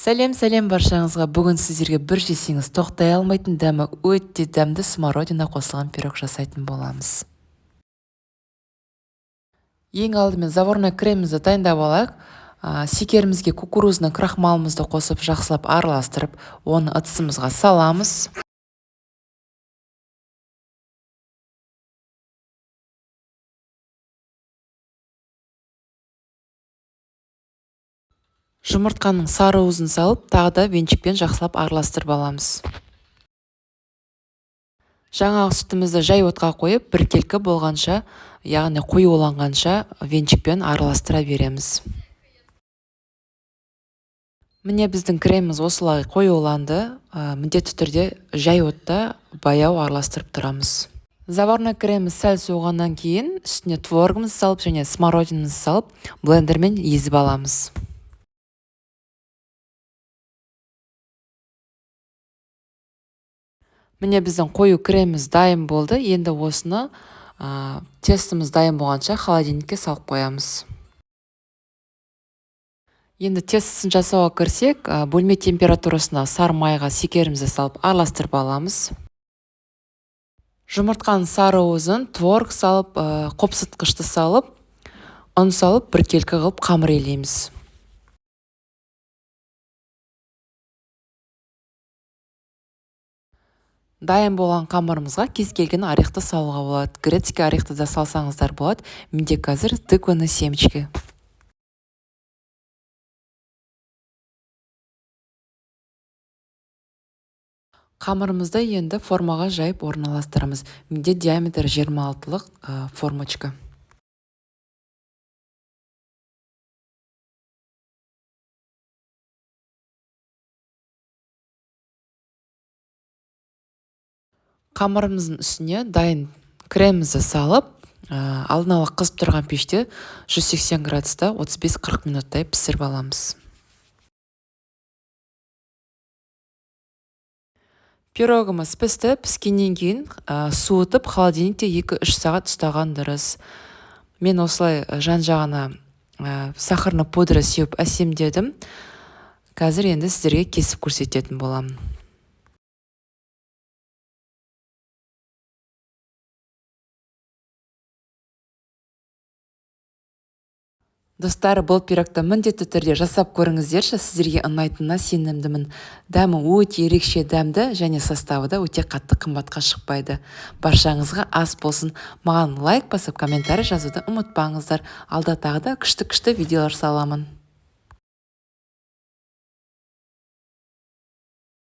Сәлем, сәлем баршаңызға! Бүгін сіздерге бір жесеңіз тоқтай алмайтын, дәмі өте дәмді смородина қосылған пирог жасайтын боламыз. Ең алдымен заварной кремімізді дайындап алайық. Секерімізге кукурузный крахмалымызды қосып, жақсылап араластырып, оны ыдысымызға саламыз. Жұмыртқаның сары уызын салып, тағы да венчикпен жақсылап араластырып аламыз. Жаңағы сүтімізді жай отқа қойып, біркелкі болғанша, яғни қоюланғанша венчикпен араластыра береміз. Міне, біздің креміміз осылай қоюланды. Міндетті түрде жай отта баяу араластырып тұрамыз. Заварной креміміз сәл суығаннан кейін үстіне творогымызды салып және смородинамызды салып, блендермен езіп аламыз. Міне, біздің қою креміміз дайын болды. Енді осыны тестомыз дайын болғанша холодильникке салып қоямыз. Енді тестосын жасауға кірсек, бөлме температурасына сары майға секерімізді салып, араластырып аламыз. Жұмыртқаның сары уызын, творог салып, қопсытқышты салып, ұн салып, біркелкі қылып қамыр илейміз. Дайын болған қамырымызға кез келген орехты салуға болады. Грецкий орехты да салсаңыздар болады. Менде қазір тыквенный семечки. Қамырымызды енді формаға жайып орналастырамыз. Менде диаметрі 26-лық формочка. Қамырымыздың үстіне дайын кремімізді салып, алдын ала қызып тұрған пеште 180 градуста 35-40 минуттай пісіріп аламыз. Пирогымыз пісті. Піскеннен кейін суытып, холодильникте 2-3 сағат ұстаған дұрыс. Мен осылай жан жағына сахарный пудра сеуіп әсемдедім. Қазір енді сіздерге кесіп көрсететін боламын. Достар, бұл пирогты міндетті түрде жасап көріңіздерші, сіздерге ұнайтынына сенімдімін. Дәмі өте ерекше дәмді және составы да өте қатты қымбатқа шықпайды. Баршаңызға ас болсын. Маған лайк басып, комментарий жазуды ұмытпаңыздар. Алда тағы да күшті күшті видеолар саламын.